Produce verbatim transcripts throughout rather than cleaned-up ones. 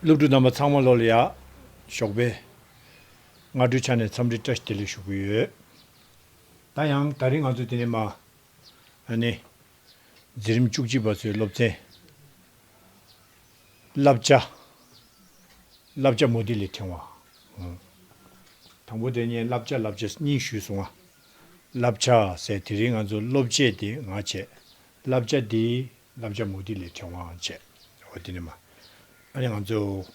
སློབ་ཕྲུག་རྣམ་པ་ཚང་མ་ལོ་ལ་ཡ། ཞོགས་པའི་སྔ་དྲོའི་ཆ་ནས་འཚམས་འདྲི་བཀྲ་ཤིས་བདེ་ལེགས་ཞུ་གི་ཡོད། ད་ཡང་ད་རིང་ང་ཚོ་དེ་ནས་མ། ཨ་ནི། འཛིན་རིམ་བཅུ་གཅིག་པ་ཚོའི་སློབ་ཚན། བསླབ་བྱ། བསླབ་བྱ་མུ་ཏིག་ལས་ཕྲེང་བ། ཨང་། དང་པོ་དེ་ནས་བསླབ་བྱ་བསླབ་བྱ་གཉིས་ཞུས་སོང་ང་། བསླབ་བྱ་ཟེར་དེ་རིང་ང་ཚོ་སློབ་བྱེད་དེ་ང་བྱས། བསླབ་བྱ་དེ་བསླབ་བྱ་མུ་ཏིག་ལས་ཕྲེང་བ་བྱས། འོ་དེ་ནས་མ། ཨ་ནི་ང་ཚོ་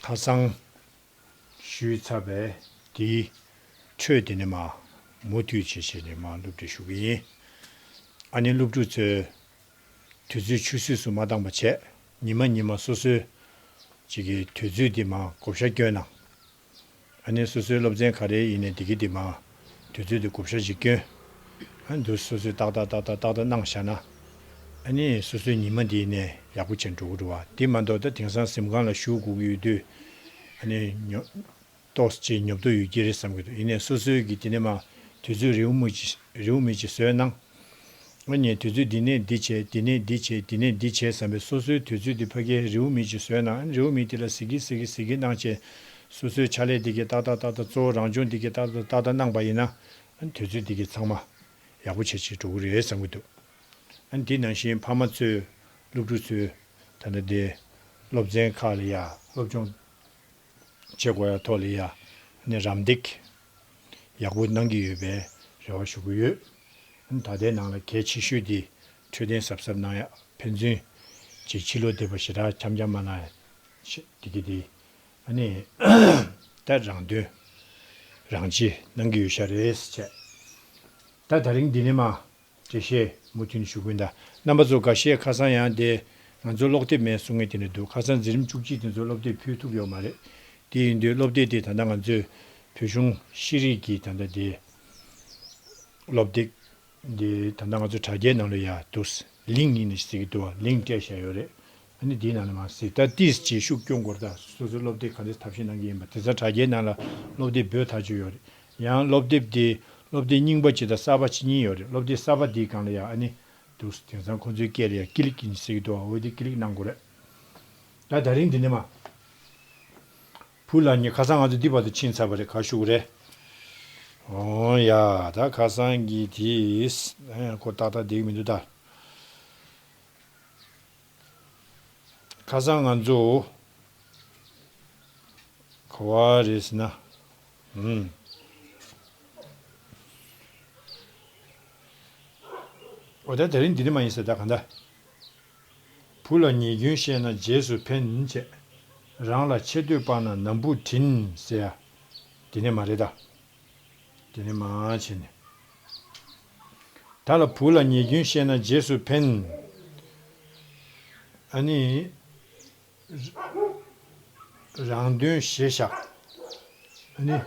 ཁ་སང་ཞུས་ཚར་བའི་དེའི་འཕྲོས་དེ་ནས་མ། མུ་མཐུད་བྱེད་བྱེད་ནས་མ་སློབ་ཁྲིད་ཞུ་གི་ཡིན། ཨ་ནི་སློབ་ཕྲུག་ཚོས་དུས་ཚོད་ཆུད་ཟོས་སུ་མ་བཏང་པ་བྱས། ཉི་མ་ཉི་མ་སོ་སོའི་ཅིག་གི་དུས་ཚོད་དེ་མ་བགོ་བཤའ་སྐྱོན་གནང་། ཨ་ནི་སོ་སོའི་སློབ་ཚན་ག་རེ་ཡིན་ནའི་དེ་གི་དེ་མ། དུས་ཚོད་དེ་བགོ་བཤའ་ཅིག་སྐྱོན། ཨ་ནི་འདུག་སོ་སོའི་ཏག་ཏག་ཏག་ཏག་ཏག་ཏག་གནང་བཞག་ན། ཨ་ནི་སོ་སོའི་ཉི་མ་དེ་ནས་ཡག་པོ་བྱས་འགྲོ་གི་འདུག་བ། དེ་མ་གཏོགས་ད་དེང་སང་གཟིམ་ཁང་ལ་བཞུགས་དགོས་ཀྱི་ཡོད་དུས། ཨ་ནི་ཉོ། ཏོག་ཙམ་ཉོབ་ཏོ་ཡོད་ཀྱི་རེད་བསམ་གྱི་འདུག་ཡིན་ནའི་སོ་སོའི་གི་དེ་ནས་མ། དུས་ཚོད་རེའུ་མིག་ཅིག་རེའུ་མིག་ཅིག་བཟོས་གནང་། ཨ་ནི་དུས་ཚོད་འདི་ནས་འདི་བྱས། འདི་ནས་འདི་བྱས། འདི་ནས་འདི་བྱས་བསམ་པའི་སོ་སོའི་དུས་ཚོད་འདི་ཕ་གིའི་རེའུ་མིག་ཅིག་བཟོས་གནང་། ཨ་ནི་རེའུ་མིག་དེ་ལ་གཟིགས་གི་གཟིགས་གི་གཟིགས་གི་གནང་བྱས། སོ་སོའི་ཕྱག་ལས་འདི་གི་ཏག་ཏག་ཏག་ཏག་གཙོ་བོ་རང་སྦྱོང་འདི་གི་ཏག་ཏག་ཏག་ཏག་གནང་པ་ཡིན་ན། ཨ་ནི་དུས་ཚོད་འདི་གི་ཚང་མ་ཡག་པོ་བྱས་བྱས་འགྲོ་གི་རེད་བསམ་གྱི་འདུག་ཨ་ནི་དེ་ནང་བཞིན་ཕ་མ་ཚོས་སློབ་ཕྲུག་ཚོས་ད་ལྟ་དེ་སློབ་ཚན་ཁག་ལ་ཡ་སློབ་སྦྱོང་བྱེད་དགོས་ཡ་ཐོག་ལ་ཡ་ནི་རམ་འདེགས་ཡག་པོ་གནང་གི་ཡོད་པའི་རེ་བ་ཞུ་གི་ཡོད། ད་ལྟའི་ནང་ལ་གལ་ཆེ་ཤོས་དེ་འཕྲོད་བསྟེན་གཟབ་གཟབ་གནང་ཡ། ཕན་ཚུན་གྱི་ཕྱི་ལོགས་སྡོད་པ་ཞེ་དྲག་འཆམ་འཆམ་མ་གནང་ཡ། དེ་གི་དེ་ཨ་ནི་ད་རང་དོན་རང་གཅེས་གནང་གི་ཡོད་ཤག་རེད་བྱས། ད་ད་རིང་འདི་ནས་མ། འགྲེལ་བཤད་མུ་མཐུད་ནས་ཞུ་གི་ཡིན། ད་རྣམ་པ་ཚོ་འགའ་ཤས་ཁ་སང་ཡང་དེ་ང་ཚོ་ཀློག་དེབ་མེད་གསུང་མཁན་དེ་འདྲ་འདུག་ཁ་སང་འཛིན་རིམ་བཅུ་གཅིག་དེ་ཚོ་ཀློག་དེབ་ཕུལ་ཐུབ་ཡོད་མ་རེད། དེ་ཡིན་དུས་ཀློག་དེབ་དེ་ད་ལྟ་ང་ཚོའི་བོད་གཞུང་ཤེས་རིག་གི་ད་ལྟ་དེ་ཀློག་དེབ་དེ་ད་ལྟ་ང་ཚོ་དྲ་རྒྱའི་ནང་ལ་ཡ་འདུག་ལིང་ཡིན་ནི་ཟེར་གི་འདུག་ལིང་སྤྲད་བཞག་ཡོད་རེད། ཨ་ནི་དེའི་ནང་ལ་མ་ཟེར་ད་ཏིས་ཅེས་ཤུགས་སྐྱོན་དགོས་རེད། ད་སོ་སོའི་སློབ་དེབ་ག་འདྲ་ཐབས་ཤེས་གནང་གི་ཡིན་པ་དེ་ཚོ་དྲ་རྒྱའི་ནང་ལ་སློབ་དེབ་འབོད་ཐག་ཆོད་ཡོད་རེད། ཡང་སློབ་དེབ་དེ་སློབ་དེབ་རྙིང་པ་གཅིག་དང་གསར་པ་གཅིག་གཉིས་ཡོད་རེད། སློབ་དེབ་གསར་པ་དེའི་སྒང་ལ་ཡང་ཨ་ནི་འདུག་དེང་སང་ཁོང་ཚོའི་སྐད་ལ་ཡང་ཀི་ལིག་ཡིན་ཟེར་གི་འདུག་འོ་དེ་ཀི་ལིག་གནང་དགོས་རེད། ད་ད་རིང་འདི་ནས་མ། བུ་ལ་ཉེ་ཁ་སང་ང་ཚོ་འདི་བར་དུ་ཕྱིན་ཚར་བ་རེད། ག་ཤུག་རེད། འོ་ཡ་ད་ཁ་སང་གི་དེས་ཁོ་ཏག་ཏག་བསྡད་ཀྱི་མི་འདུག་ད། ཁ་སང་ང་ཚོ་ག་བ་རེད་ཟེར་ན། ཨུམ། འོ་ད་དེ་རིང་འདི་ནི་མ་ཡིན་ཟེར་ད་ག་འདྲ། བུ་ལ་ཉེས་སྐྱོན་བཤད་ན་རྗེས་སུ་ཕན་བྱས། རང་ལ་ཆེ་བསྟོད་སྤངས་ན་ནམ་བུ་བྲིན་ཟེར་ཡ། འདི་ནི་མ་རེད་ད། འདི་ནི་མ་བྱས་ནས། ད་ལ་བུ་ལ་ཉེས་སྐྱོན་བཤད་ན་རྗེས་སུ་ཕན། ཨ་ནི། རང་དོན་ཞེས་བཞག་ཨ་ནི།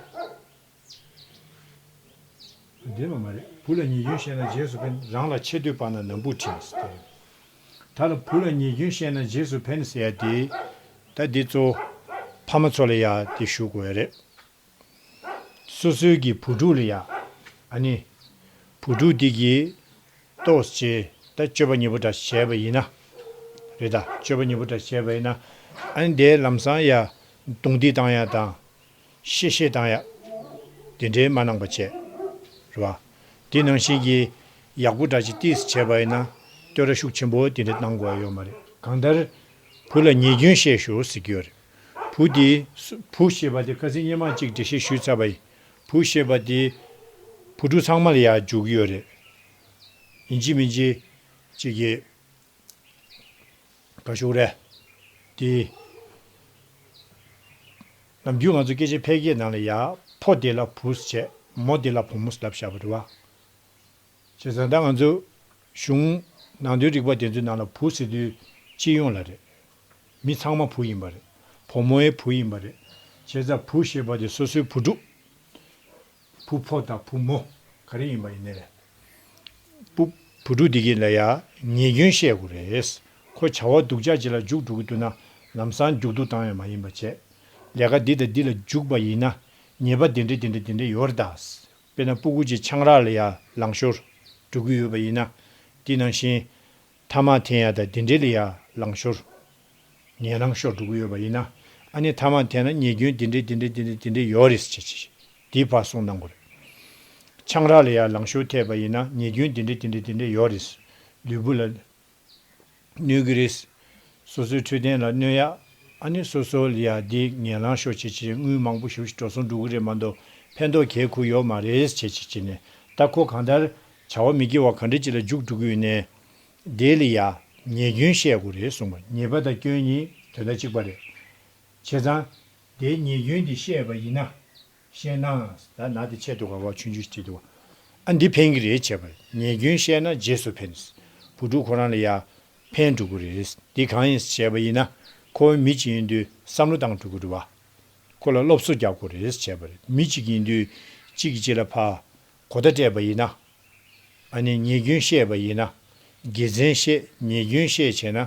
འདི་མ་མ་རེད། བུ་ལ་ཉེས་སྐྱོན་བཤད་ན་རྗེས་སུ་ཕན། རང་ལ་ཆེ་བསྟོད་སྤངས་ན་ནམ་བུ་བྲིན་ཟེར་ཏེ། ད་ལ་བུ་ལ་ཉེས་སྐྱོན་བཤད་ན་རྗེས་སུ་ཕན་ཟེར་ཡ་དེ། ད་འདི་གཙོ་བོ་ཕ་མ་ཚོ་ལ་ཡ་དེ་ཞུ་དགོས་ཡ་རེད། སོ་སོའི་གི་བུ་ཕྲུག་ལ་ཡ། ཨ་ནི། བུ་ཕྲུག་འདི་གི་ཏོག་ཙམ་ད་སྤྱོད་པ་ཉེས་པོ་འདྲ་བྱས་པ་ཡིན་ན། རེད་ད། སྤྱོད་པ་ཉེས་པོ་འདྲ་བྱས་པ་ཡིན་ན། ཨ་ནི་དེ་ལམ་སང་ཡ་རྡུང་རྡེག་བཏང་ཡ་དང་། གཤེ་གཤེ་བཏང་ཡ། དེ་འདྲའི་མ་གནང་པ་བྱས། རེད་བ། དེ་ནང་བཞིན་གྱི་ཡག་པོ་འདྲ་ཅིག་ཏིས་བྱས་པ་ཡིན་ན། བསྟོད་ར་ཤུགས་ཆེན་པོ་དེ་འདྲ་གནང་དགོས་ཡ་ཡོད་མ་རེད། གང་ལྟར། བུ་ལ་ཉེས་སྐྱོན་བཤད་ཤོག་ཟེར་གྱི་ཡོད་རེད། བུ་དེ། བུ་ཞེས་པ་དེ་ཁ་སང་སྔོན་མ་གཅིག་འགྲེལ་བཤད་ཞུས་ཚར་བ་ཡིན། བུ་ཞེས་པ་དེ། བུ་ཕྲུག་ཚང་མ་ལ་ཡ་འཇུག་གི་ཡོད་རེད། ཡིན་གཅིག་མིན་གཅིག་གཅིག་གིས། ག་ཞུ་རེད། དེ། ནམ་རྒྱུན་ང་ཚོ་སྐད་ཆ་ཕལ་སྐད་ནང་ལ་ཡ། ཕོ་དེ་ལ་བུ་ཟེར་བྱས། མོ་དེ་ལ་བུ་མོ་ཟེར་ལབ་བཞག་པ་རེད་བ། བྱས་ཙང་ད་ང་ཚོ་གཞུང་ནང་དོན་རིག་པ་དེ་ཚོའི་ནང་ལ་བུ་ཟེར་དུས་སྤྱི་ཡོངས་ལ་རེད། མི་ཚང་མ་བུ་ཡིན་པ་རེད། བུ་མོའི་བུ་ཡིན་པ་རེད། བྱས་ཙང་བུ་ཞེས་པ་དེ་སོ་སོའི་བུ་ཕྲུག་བུ་ཕོ་དང་བུ་མོ་ག་རེ་ཡིན་པ་ཡིན་ནའི་རེད། བུ་བུ་ཕྲུག་འདི་གི་ལ་ཡ་ཉེས་སྐྱོན་བཤད་དགོས་རེད། ཁོ་བྱ་བ་སྡུག་ཅག་ཅིག་ལ་འཇུག་འགྲོ་གི་འདུག་ན་ལམ་སང་འཇུག་ལྡོག་བཏང་ཡ་མ་ཡིན་པ་བྱས། ལས་ཀ་འདི་དང་འདི་ལ་འཇུག་པ་ཡིན་ན་ཉེས་པ་འདི་འདྲ་འདི་འདྲ་འདི་འདྲ་ཡོད་རེད་ད། དཔེར་ན་སྤུ་གུ་ཅིག་ཆང་རག་ལ་ཡ་ལང་ཤོར་འགྲོ་གི་ཡོད་པ་ཡིན་ན། དེ་ནང་བཞིན། ཐ་མག་འཐེན་ཡ་དང་དེ་འདྲའི་ལ་ཡ་ལང་ཤོར། ངན་ལང་ཤོར་འགྲོ་གི་ཡོད་པ་ཡིན་ན། ཨ་ནི་ཐ་མག་འཐེན་ན་ཉེས་སྐྱོན་འདི་འདྲས་འདི་འདྲས་འདི་འདྲས་འདི་འདྲས་ཡོད་རེད་ཟེར་བྱས་བྱས་འདི་ཕར་གསུངས་གནང་དགོས་རེད། ཆང་རག་ལ་ཡང་ལང་ཤོར་ཐེབས་པ་ཡིན་ན་ཉེས་སྐྱོན་འདི་འདྲས་འདི་འདྲས་འདི་འདྲས་ཡོད་རེད། ལུས་པོ་ལ་གནོད་ཀྱི་རེད། སོ་སོའི་འཕྲོད་བསྟེན་ལ་གནོད་ཡག་ཨ་ནི་སོ་སོ་ལ་ཡ་འདི་ངན་ལང་ཤོར་བྱས་བྱས་དངུལ་མང་པོ་ཞེ་པོ་ཞིག་འགྲོ་སོང་འགྲོ་གི་རེད་མ་གཏོགས་ཕན་ཐོགས་གལ་ཁུར་ཡོད་མ་རེད་བྱས་བྱས་བྱས་ནས་ད་ཁོ་གང་ལྟར་བྱ་བ་མི་དགེ་བ་ག་འདྲ་ཅིག་ལ་འཇུག་འགྲོ་གི་ཡོད་ནའི་དེ་ལ་ཡ་ཉེས་སྐྱོན་བཤད་དགོས་རེད་གསུངས་པ། ཉེས་པ་དང་སྐྱོན་གཉིས་དོན་དག་གཅིག་པ་རེད། བྱས་ཙང་དེའི་ཉེས་སྐྱོན་འདི་བཤད་པ་ཡིན་ན། བཤད་ན། ད་ན་དེ་ཆད་འདུག་ག་བ་ཆུང་ཆུང་ཞིག་བྲིས་འདུག་ཨ་འདི་ཕན་གྱི་རེད་བྱས་པ་ཉེས་སྐྱོན་བཤད་ན་རྗེས་སུ་ཕན། བུ་ཕྲུག་ཁོ་རང་ལ་ཡ་ཕན་འགྲོ་གི་རེད། འདི་གང་ཡིན་བྱས་པ་ཡིན་ན་ཁོ་བོ་མི་གཅིག་ཡིན་དུས་བསམ་བློ་བཏང་འགྲོ་གི་རེད་བ། ཁོ་ལ་སློབ་གསོ་རྒྱག་དགོས་རེད་བྱས་པ་རེད། མི་གཅིག་ཡིན་དུས་གཅིག་གིས་གཅིག་ལ་ཕར་གོ་བརྡ་སྤྲད་པ་ཡིན་ན། ཨ་ནི་ཉེས་སྐྱོན་བཤད་པ་ཡིན་ན། དགེ་མཚན་བཤད་ཉེས་སྐྱོན་བཤད་བྱས་ན།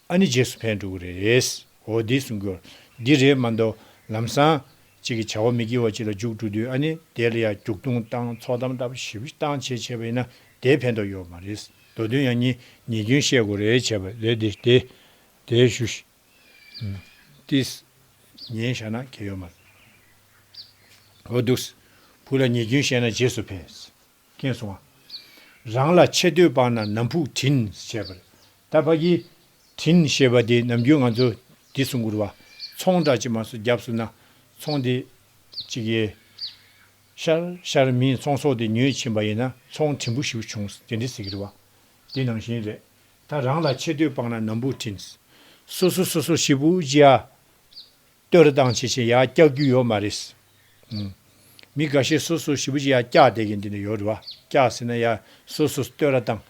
ཨ་ནི་རྗེས་སུ་ཕན་འགྲོ་གི་རེད། འོ་འདི་གསུང་གི་ཡོད། འདི་རེད་མ་གཏོགས་ལམ་སང་གཅིག་གི་བྱ་བ་མི་དགེ་བ་གཅིག་ལ་འཇུག་འགྲོ་དུས་ཨ་ནི་དེ་ལ་ཡང་རྒྱུག་རྡུང་བཏང་ཚོགས་གཏམ་འདྲ་པོ་ཞེ་པོ་བཏང་བྱས་བྱས་པ་ཡིན་ན་དེ་ཕན་ཐོགས་ཡོད་མ་རེད། མདོ་དོན་ཡང་ཉེས་ཉེས་སྐྱོན་བཤད་དགོས་རེད་བྱས་པ་རེད་དེ་དེ་དེ་ཞུ་ཤི། ཏིས། ཉན་བཞག་ན་གལ་ཡོད་མ་རེད། འོ་འདུག་བུ་ལ་ཉེས་སྐྱོན་བཤད་ན་རྗེས་སུ་ཕན། མཁྱེན་སོང་ང་། རང་ལ་ཆེ་བསྟོད་སྤངས་ན་ནམ་ཕུགས་བྲིན་ཞེས་པ་རེད། ད་ཕ་གི་བྲིན་ཞེས་པ་དེ་ནམ་རྒྱུན་ང་ཚོ་འདི་གསུང་དགོས་རེད་བ། ཚོང་འདྲ་ཅིག་མ་སུ་བརྒྱབ་སོང་ན་ཚོང་དེ་ཅིག་གི་ཤར་ཤར་མིའི་ཚོང་ཟོག་དེ་ཉོས་ཕྱིན་པ་ཡིན་ན་ཚོང་བྲིན་པོ་ཞིག་བྱུང་དེ་འདྲ་ཟེར་གི་རེད་བ། དེ་ནང་བཞིན་རེད། ད་རང་ལ་ཆེ་བསྟོད་སྤངས་ན་ནམ་ཕུགས་བྲིན། སོ་སོ་སོ་སོ་ཞེ་པོ་ཅིག་ཡ། བསྟོད་ར་བཏང་བྱེད་བྱེད་ཡར་བཀྱག་རྒྱུ་ཡོད་མ་རེད། ཨུམ། མི་འགའ་ཤས་སོ་སོ་ཞེ་པོ་ཅིག་ཡར་བཀྱག་བསྡད་མཁན་དེ་འདྲ་ཡོད་རེད་བ། བཀྱག་ཟེར་ན་ཡ་སོ་སོ་བསྟོད་ར་བཏང་།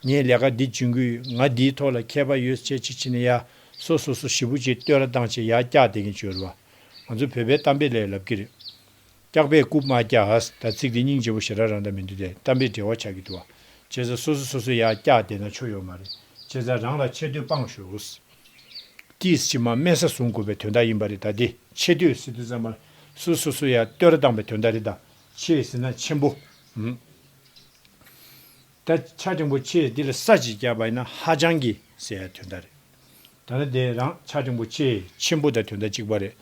ངས་ལས་ཀ་འདི་འཇོན་གི་ཡོད། ང་འདིའི་ཐོག་ལ་མཁས་པ་ཡོད་ཅེས་བྱེད་བྱེད་ནས་ཡ་སོ་སོ་སོ་ཞེ་པོ་ཅིག་བསྟོད་ར་བཏང་བྱེད་ཡར་བཀྱག་བསྡད་མཁན་ཅིག་ཡོད་རེད་བ། ང་ཚོ་བོད་པའི་གཏམ་དཔེ་ལས་ལབ་ཀྱི་རེད། སྐྱག་པས་རྐུབ་མ་བཀྱག་ད་ཚིག་འདི་སྙིང་རྗེ་པོ་ཞེ་དྲག་རང་ད་མི་འདུག་སྟེ་གཏམ་དཔེ་འབྲེལ་བ་ཆགས་ཀྱི་འདུག་བ། བྱས་ཙང་སོ་སོ་སོ་སོ་ཡར་བཀྱག་བསྡད་ན་ཆོ་ཡོད་མ་རེད། བྱས་ཙང་རང་ལ་ཆེ་བསྟོད་སྤངས་ཞོག་ཏིས་ཕྱི་མ་དམན་ས་བཟུང་དགོས་པའི་དོན་དག་ཡིན་པ་རེད། ད་འདི་ཆེ་བསྟོད་ཟེར་དུས་ཙམ་པ་སོ་སོ་སོ་ཡ་བསྟོད་ར་བཏང་པའི་དོན་དག་རེད། ད་ཆེ་ཟེར་ན་ཆེན་པོ། ཧུམ། ད་ཆ་འགྲེང་པོ་ཆེ་འདི་ལ་ས་ཅིག་བརྒྱབ་པ་ཡིན་ན་ཧ་ཅང་གི་ཟེར་ཡ་དོན་དག་རེད། ད་ནི་དེ་རང་ཆ་འགྲེང་པོ་ཆེ་ཆེན་པོ་དང་དོན་དག་གཅིག་པ་རེད།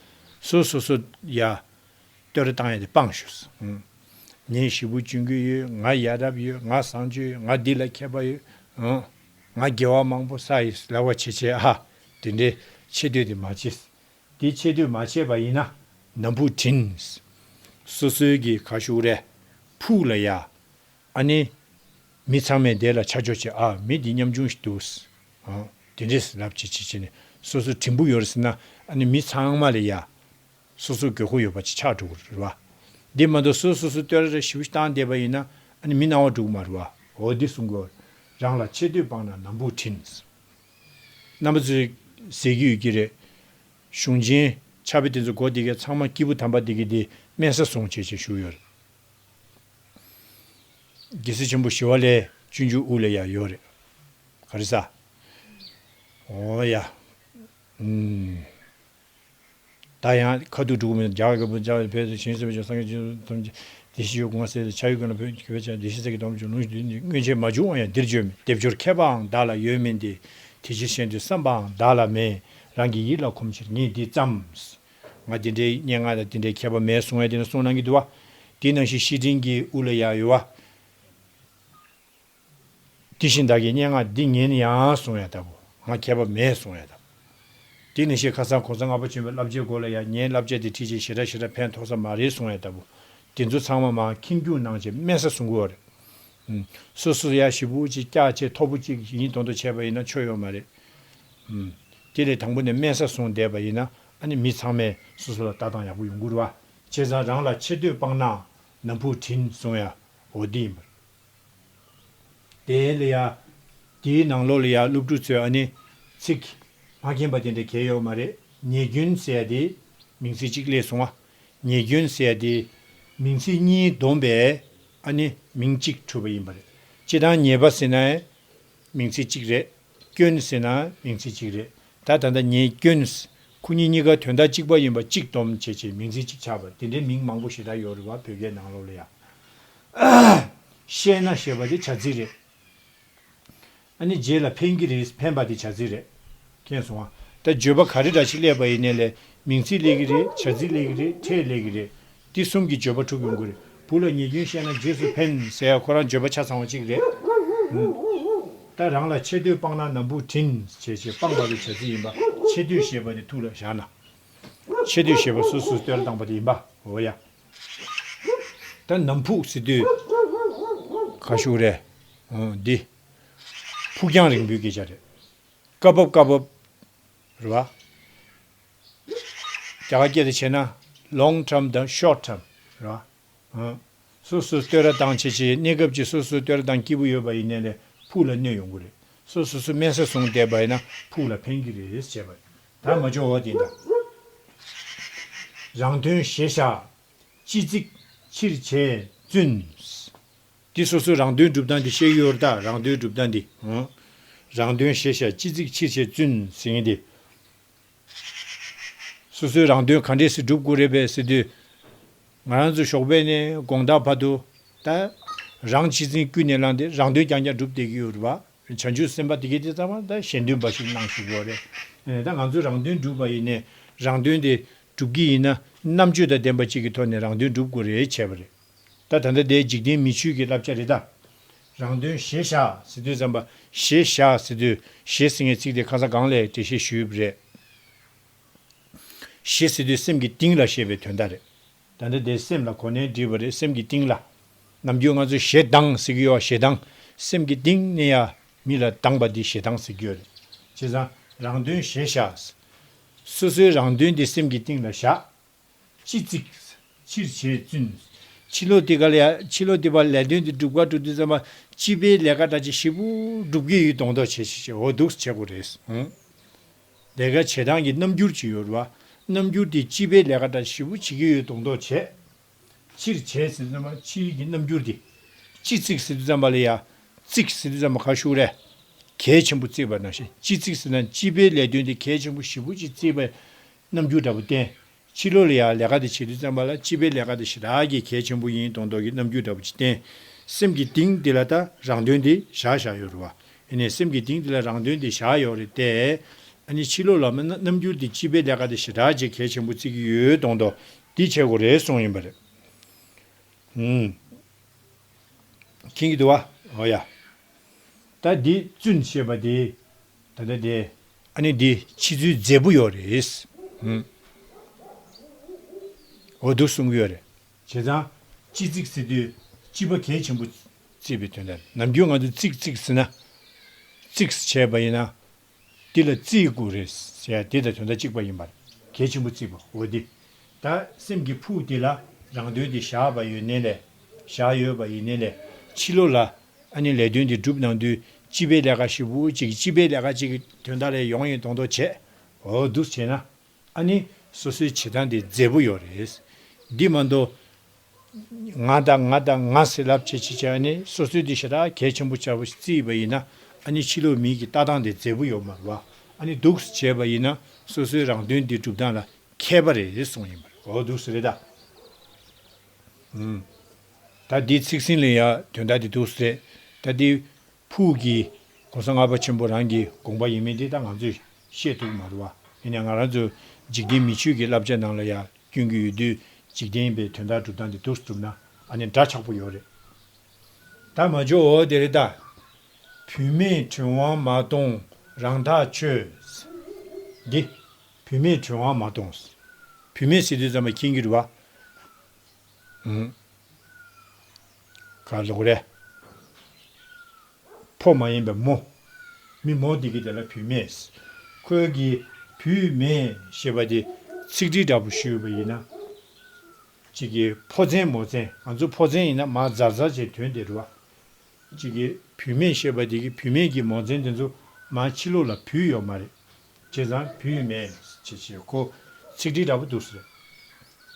སོ་སོ་སོ་ཡ། བསྟོད་ར་བཏང་ཡ་དེ་སྤངས་ཞུས། ཨང་། ངས་ཞེ་པོ་སྤྱོད་ཀྱི་ཡོད། ང་ཡ་རབས་ཡོད། ང་བཟང་སྤྱོད་ཡོད། ང་འདི་ལ་མཁས་པ་ཡོད། ཨང་། ང་དགེ་བ་མང་པོ་བསགས་ཡོད་ལབ་པ་བྱེད་བྱེད་ཨ། དེ་འདྲའི་ཆེ་བསྟོད་དེ་མ་བྱེད། དེ་ཆེ་བསྟོད་མ་བྱས་པ་ཡིན་ན་ནམ་ཕུགས་བྲིན། སོ་སོའི་གི་ཁ་ཤུགས་རེད། ཕུགས་ལ་ཡ། ཨ་ནི། མི་ཚང་མས་དེ་ལ་ཆ་འཇོག་བྱེད་ཨ་མི་འདི་ཉམ་ཆུང་ཞིག་འདུག་ཨ། དེ་འདྲས་ལབ་བྱེད་བྱེད་བྱེད་ནས་སོ་སོ་བྲིན་པོ་ཡོད་རེད་ཟེར་ན་ཨ་ནི་མི་ཚང་མ་ལ་ཡ། སོ་སོ་དགོས་མཁོ་ཡོད་པ་ཅིག་ཆགས་འགྲོ་གི་རེད་བ། འདི་མ་གཏོགས་སོ་སོ་སོ་བསྟོད་ར་ཞིབ་བཏང་བསྡད་པ་ཡིན་ན་ཨ་ནི་མི་སྣང་བ་འགྲོ་གི་མ་རེད་བ། འོ་འདི་གསུང་དགོས། རང་ལ་ཆེ་བསྟོད་སྤངས་ན་ནམ་ཕུགས་བྲིན། རྣམ་པ་ཚོས་ཟེར་གྱི་ཡོད་ཀྱི་རེད། གཞུང་ཆེན་ཕྱག་དཔེ་དེ་ཚོ་གོ་དེ་གའི་ཚང་མ་སྐྱེས་བུ་དམ་པ་དེ་གའི་དེ་དམན་ས་བཟུང་བྱས་བྱས་བཞུགས་ཡོད་རེད། རྒྱལ་སྲས་ཆེན་པོ་ཞི་བ་ལྷའི་སྤྱོད་འཇུག་དབུ་ལ་ཡ་ཡོད་རེད། ག་རེ་ཟ། འོ་ཡ། ཨུམ། ད་ཡང་ཁ་ཐུག་དྲུག་མིན་རྒྱ་གར་གྱི་བུ་ཇ་བའི་ཕེ་སི་ཞིང་སེམས་ཅན་སངས་རྒྱས་ཐམས་ཅད་བདེ་གཤེགས་ཡོད་ངོ་ཟེར་ཏེ་ཆ་ཡོད་ཀུན་ལ་བོད་ཀྱི་བོད་ཅན་བདེ་གཤེགས་ས་ཀྱི་སྡོམ་བྱུང་ལུང་ཞིག་འདི་སྔོན་ཆད་མ་བྱུང་བ་ཡང་འདིར་བརྗོད་མི་སྡེབ་སྦྱོར་མཁས་པའང་བདག་ལ་ཡོད་མིན་ཏེ། དེ་ཕྱིར་གཞན་དུ་བསམ་པའང་བདག་ལ་མེད། རང་གི་ཡིད་ལ་གོམས་ཕྱིར་ངས་འདི་བརྩམས། ང་དེ་འདྲའི་སྙན་ངག་དང་དེ་འདྲའི་མཁས་པ་མེད་གསུང་ཡ་དེ་ནི་གསུང་གནང་གི་འདུག་བ། དེ་ནང་བཞིན་བཤེས་སྤྲིང་གི་དབུ་ལ་ཡ་ཡོད་བ། དེ་བཞིན་བདག་གིས་སྙན་ངག་འདི་ཉན་ཡང་གསུང་ཡ་ལྟ་བུ། ང་མཁས་པ་མེད་གསུང་ཡ་ལྟ་བུ། དེ་ནང་བཞིན་ཁ་སང་གོང་ས་ལྔ་པ་བྱོན་པའི་བསླབ་བྱའི་སྐོར་ལ་ཡང་ངའི་བསླབ་བྱ་དེ་ཁྲིད་ཅིག་ཞེ་དྲག་ཞེ་དྲག་ཕན་ཐོགས་ས་མ་རེད་གསུང་ཡ་ལྟ་བུ། དེ་ཚོ་ཚང་མ་མར་ཁྱིམ་རྒྱུད་ནང་བྱས་དམན་ས་གསུང་གི་ཡོད་རེད། ཨུམ། སོ་སོ་ཡ་ཞེ་པོ་ཅིག་སྐྱག་ཆེ་མཐོ་པོ་ཅིག་ཡིན་མདོག་མདོག་བྱས་པ་ཡིན་ན་ཆོ་ཡོད་མ་རེད། ཨུམ། དེ་ལས་དང་པོ་ནས་དམན་ས་བཟུང་བསྡད་པ་ཡིན་ན་ཨ་ནི་མི་ཚང་མས་སོ་སོ་ལ་ལྟ་སྟངས་ཡག་པོ་ཡོང་གི་རེད་བ། བྱས་ཙང་རང་ལ་ཆེ་བསྟོད་སྤངས་ན་ནམ་ཕུགས་བྲིན་གསུང་ཡ་འོ་འདི་ཡིན་པ་རེད། དེ་ལ་ཡ། དེའི་ནང་ལོགས་ལ་ཡ་སློབ་ཕྲུག་ཚོས་ཨ་ནི་ཚིག་མ་མཁྱེན་པ་དེ་འདྲ་གལ་ཡོད་མ་རེད། ཉེས་སྐྱོན་ཟེར་ཡ་དེ་མིང་ཚིག་གཅིག་སླེབས་སོང་བ། ཉེས་སྐྱོན་ཟེར་ཡ་དེ་མིང་ཚིག་གཉིས་བསྡོམས་པས་ཨ་ནི་མིང་གཅིག་གྲུབ་པ་ཡིན་པ་རེད། སྤྱིར་བཏང་ཉེས་པ་ཟེར་ན་མིང་ཚིག་གཅིག་རེད། སྐྱོན་ཟེར་ན་མིང་ཚིག་གཅིག་རེད། ད་ད་ལྟ་ཉེས་སྐྱོན། ཁོ་གཉིས་གཉིས་ཀ་དོན་དག་གཅིག་པ་ཡིན་པ་གཅིག་བསྡོམས་བྱས་བྱས་མིང་ཚིག་གཅིག་ཆགས་པ་དེ་འདྲའི་མིང་མང་པོ་ཞེ་དྲག་ཡོད་རེད་བ་བོད་སྐད་ནང་ལོགས་ལ་ཡ། ཤེས་ན་ཞེས་པ་དེ་བྱ་ཚིག་རེད། ཨ་ནི་རྗེས་ལ་ཕན་གྱི་རེད་ཕན་པ་དེ་བྱ་ཚིག་རེད། མཁྱེན་སོང་ང་། ད་བརྗོད་པ་ག་རེ་འདྲ་ཞིག་སླེབས་པ་ཡིན་ནའི་ལས་ མིང་ཚིག་སླེབས་ཀྱི་རེད། བྱ་ཚིག་སླེབས་ཀྱི་རེད། ཕྲད་སླེབས་ཀྱི་རེད། འདི་གསུམ་གྱི་བརྗོད་པ་གྲུབ་ཡོང་གི་རེད། བུ་ལ་ཉེས་སྐྱོན་བཤད་ན་རྗེས་སུ་ཕན་ཟེར་ཡ་ཁོ་རང་བརྗོད་པ་ཆ་ཚང་བ་གཅིག་རེད། ད་རང་ལ་ཆེ་བསྟོད་སྤངས་ན་ནམ་ཕུགས་བྲིན་ཞེས་བྱས་སྤངས་པ་ལ་བྱ་ཚིག་ཡིན་པ། ཆེ་བསྟོད་ཞེས་པ་དེ་ཐུགས་ལ་བཞག་ན། ཆེ་བསྟོད་ཞེས་པ་སོ་སོས་བསྟོད་ར་བཏང་པ་དེ་ཡིན་པ། འོ་ཡ། ད་ནམ་ཕུགས་ཟེར་དུས་ག་ཞུ་རེད། འོ་འདི་ཕུགས་རྒྱང་རིང་པོའི་སྐད་ཆ་རེད། སྐབས་བབ་སྐབས་བབ་རེད་བ། རྒྱ་གར་སྐད་དུ་བྱས་ན་long term དང་short term རེད་བ། སོ་སོས་བསྟོད་ར་བཏང་བྱས་བྱས་གནས་སྐབས་ཀྱི་སོ་སོས་བསྟོད་ར་བཏང་སྐྱིད་པོ་ཡོད་པ་ཡིན་ནའི་ལས་ཕུགས་ལ་གནོད་ཡོང་གི་རེད། སོ་སོ་སོ་དམན་ས་བཟུང་བསྡད་པ་ཡིན་ན་ཕུགས་ལ་ཕན་གྱི་རེད་བྱས་པ་རེད། ད་མ་འཇོག་འོ་དེ་འདྲ། རང་དོན་ཞེས་བྱ། ཅི་གཅིག་ཕྱིར་བྱས་བཙུན། འདི་སོ་སོའི་རང་དོན་སྒྲུབ་སྟངས་འདི་བཤད་ཡོད་རེད་ད། རང་དོན་སྒྲུབ་སྟངས་འདི། ཨང་། རང་དོན་ཞེས་བྱ་ཅི་གཅིག་ཕྱིར་བྱས་བཙུན་ཟེར་མཁན་འདི། སོ་སོའི་རང་དོན་ག་འདྲས་སེ་སྒྲུབ་དགོས་རེད་པས་ཟེར་དུས། ང་རང་ཚོ་ཞོགས་པ་ནས་དགོང་དག་བར་དུ་ད་རང་གཅེས་འཛིན་ཀུན་ནས་བསླངས་ཏེ་རང་དོན་རྐྱང་རྐྱང་སྒྲུབ་བསྡད་ཀྱི་ཡོད་རེད་བ། བྱང་ཆུབ་སེམས་དཔའ་དེ་གའི་དེ་ཚང་མ་ད་གཞན་དོན་འབའ་ཞིག་གནང་བཞིན་ཡོད་རེད། ཨེ་ད་ང་ཚོས་རང་དོན་སྒྲུབ་པ་ཡིན་ནའི་རང་དོན་དེ་སྒྲུབ་ཀྱི་ཡིན་ན་རྣམ་དཔྱོད་དང་ལྡན་པ་གཅིག་གི་ཐོག་ནས་རང་དོན་སྒྲུབ་དགོས་རེད་བྱས་པ་རེད། ད་ད་ལྟ་དེ་འཇིག་རྟེན་མི་ཆོས་ཀྱི་བསླབ་བྱ་རེད་ད། རང་དོན་ཞེས་བྱ་ཟེར་དུས་ཙམ་པ་ཞེས་བྱ་ཟེར་དུས་ཞེས་ཟེར་མཁན་ཚིག་དེ་ཁ་སང་སྒང་ལ་འགྲེལ་བཤད་ཞུས་པ་རེད། ཞེས་ཟེར་དུས་སེམས་ཀྱི་གཏིང་ལ་ཞེས་པའི་དོན་དག་རེད། ད་ལྟ་དེ་སེམས་ལ་གོ་གནས་བསྒྲིགས་པ་རེད། སེམས་ཀྱི་གཏིང་ལ། ནམ་རྒྱུན་ང་ཚོ་ཞེ་སྡང་ཟེར་གྱི་ཡོད་པ། ཞེ་སྡང་། སེམས་ཀྱི་གཏིང་ནས་ཡ་མི་ལ་སྡང་པ་འདི་ཞེ་སྡང་ཟེར་གྱི་ཡོད་རེད། བྱས་ཙང་རང་དོན་ཞེས་བྱ། སོ་སོའི་རང་དོན་འདི་སེམས་ཀྱི་གཏིང་ལ་བཞག་ཅི་གཅིག་ཕྱིར་བྱས་བཙུན། ཕྱི་ལོགས་དེ་ག་ལ་ཡ། ཕྱི་ལོགས་དེ་བ་ལས་དོན་དེ་སྒྲུབ་ག་འགྲོ་དུས་ཙམ་པ་སྤྱི་པའི་ལས་ཀ་འདྲ་ཅིག་ཞེ་པོ་སྒྲུབ་ཀྱི་ཡོད་མདོག་མདོག་བྱེད་བྱེད་བྱེད་འོ་འདུག་བྱེད་དགོས་རེད། ཧུང་། ལས་ཀ་བྱེད་སྟངས་ཀྱི་རྣམ་འགྱུར་ཅིག་ཡོད་རེད་བ། རྣམ་འགྱུར་དེ་སྤྱི་པའི་ལས་ཀ་འདྲ་ཞེ་པོ་བྱེད་ཀྱི་ཡོད་མདོག་མདོག་བྱེད། ཕྱིར་བྱས་ཟེར་དུས་ཙམ་པ་ཕྱིའི་གི་རྣམ་འགྱུར་དེ། ཅི་གཅིག་ཟེར་དུས་ཙམ་པ་ལ་ཡ། གཅིག་ཟེར་དུས་ཙམ་པ་ག་ཞུ་རེད། གལ་ཆེན་པོ་བརྩིས་པ་ནང་བཞིན། ཅི་གཅིག་ཟེར་ན་སྤྱི་པའི་ལས་དོན་དེ་གལ་ཆེན་པོ་ཞེ་པོ་ཅིག་བརྩིས་པའི་རྣམ་འགྱུར་འདྲ་པོ་བསྟན། ཕྱི་ལོགས་ལ་ཡང་ལས་ཀ་དེ་བྱེད་དུས་ཙམ་པ་ལ་སྤྱི་པའི་ལས་ཀ་དེ་ཞེ་དྲག་གི་གལ་ཆེན་པོ་ཡིན་མདོག་མདོག་གི་རྣམ་འགྱུར་འདྲ་པོ་ཅིག་བསྟན། སེམས་ཀྱི་གཏིང་དེ་ལ་ད་རང་དོན་དེ་བཞག་བཞག་ཡོད་རེད་བ། ཡིན་ནའི་སེམས་ཀྱི་གཏིང་དེ་ལ་རང་དོན་དེ་བཞག་ཡོད་རེད་དེ། ཨ་ནི་ཕྱི་ལོགས་ལ་མ་རྣམ་འགྱུར་དེ་སྤྱི་པའི་ལས་ཀ་དེ་ཞེ་དྲག་ཅིག་གལ་ཆེན་པོ་བརྩི་གི་ཡོད་མདོག་མདོག་འདི་བྱེད་དགོས་རེད་གསུངས་ཡིན་པ་རེད། ཧུམ། མཁྱེན་གྱི་འདུག་བ། འོ་ཡ། ད་འདི་བཙུན་ཞེས་པ་འདི། ད་ལྟ་དེ། ཨ་ནི་འདི་ཕྱི་ཚུལ་མཛེས་པོ་ཡོད་རེད། ཧུམ། འོ་འདུག་གསུང་གི་ཡོད་རེད། བྱས་ཙང་། སྤྱི་གཅིག་ཟེར་དུས་སྤྱི་པ་གལ་ཆེན་པོ་བརྩིས་པའི་དོན་དག་ནམ་རྒྱུན་ང་ཚོ་གཅིག་གཅིག་ཟེར་ན། གཅིག་བྱས་པ་ཡིན་ན། འདི་ལ་བརྩི་དགོས་རེད་ཟེར་ཡ་དེ་དང་དོན་དག་གཅིག་པ་ཡིན་པར་གལ་ཆེན་པོ་བརྩིས་པ་འོ་འདི། ད་སེམས་ཀྱི་ཕུགས་དེ་ལ་རང་དོན་དེ་བཞག་པ་ཡོད་ནའི་ལས། བཞག་ཡོད་པ་ཡིན་ནའི་ལས། ཕྱི་ལོགས་ལ་ཨ་ནི་ལས་དོན་དེ་སྒྲུབ་གནང་དུས་སྤྱི་པའི་ལས་ཀ་ཞེ་པོ་ཅིག་སྤྱི་པའི་ལས་ཀ་ཅིག་གི་དོན་དག་ལ་ཡོང་ཡིན་མདོག་མདོག་བྱས། འོ་འདུག་བྱས་ན། ཨ་ནི་སོ་སོའི་བྱེད་སྟངས་དེ་མཛེས་པོ་ཡོད་རེད། འདི་མ་གཏོགས། ང་དང་ང་དང་ང་ཟེར་ལབ་བྱེད་བྱེད་བྱེད་ཨ་ནི་སོ་སོའི་དེ་ཞེ་དྲག་གལ་ཆེན་པོ་ཆགས་པ་ཞིག་བརྩིས་པ་ཡིན་ན། ཨ་ནི་ཕྱི་ལོགས་མི་གི་ལྟ་སྟངས་དེ་མཛེས་པོ་ཡོད་མ་རེད་བ། ཨ་ནི་འདུག་སེ་བྱས་པ་ཡིན་ན་སོ་སོའི་རང་དོན་དེ་སྒྲུབ་སྟངས་ལ་མཁས་པ་རེད་གསུངས་ཡིན་པ་རེད། འོ་འདུག་སེ་རེད་ད། ཨུམ། ད་འདི་ཚིག་ཟིན་ལ་ཡ་དོན་དག་འདི་འདུག་སེ་རེད། ད་འདི་ཕུགས་ཀྱི་༸གོང་ས་ལྔ་པ་ཆེན་པོ་རང་གི་དགོངས་པ་ཡིན་མིན་འདི་ད་ང་ཚོས་ཤེས་ཐུབ་མ་རེད་བ། ཡིན་ནའི་ང་རང་ཚོ་འཇིག་རྟེན་མི་ཆོས་ཀྱི་བསླབ་བྱ་ནང་ལ་ཡ་སྐྱོན་གྱི་ཡོད་དུས་འཇིག་རྟེན་པའི་དོན་དག་སྒྲུབ་སྟངས་འདི་འདུག་སེ་སྒྲུབ་ན་ཨ་ནི་འདྲ་ཆགས་པོ་ཡོད་རེད། ད་མ་འཇོག་འོ་དེ་རེད་ད། བུད་མེད་གྲོལ་དབང་མ་གཏོང་རང་ཐག་ཆོད། འདི། བུད་མེད་གྲོལ་དབང་མ་གཏོང་། བུད་མེད་ཟེར་དུས་ཙམ་པ་མཁྱེན་གྱི་རེད་བ། ཨུམ། ག་ལོག་རེད། ཕོ་མ་ཡིན་པའི་མོ། མི་མོ་འདི་གི་དེ་ལ་བུད་མེད། ཁོའི་གི་བུད་མེད་ཞེས་པ་དེ་ཚིག་འགྲེལ་འདྲ་པོ་ཞུས་པ་ཡིན་ན། གཅིག་གི་ཕོ་མཚན་མོ་མཚན། ང་ཚོ་ཕོ་མཚན་ཡིན་ན་མ་ཛར་ཛར་བྱས་དོན་དེ་རུ་བ། གཅིག་གི་བུད་མེད་ཞེས་པ་དེ་གི་བུད་མེད་ཀྱི་མོ་མཚན་དེ་ཚོ་མ་ཕྱི་ལོགས་ལ་བུད་ཡོད་མ་རེད། བྱས་ཙང་བུད་མེད་ཅེས་བྱས་ཁོ་ཚིག་འགྲེལ་འདྲ་པོ་འདུག་ཟེར།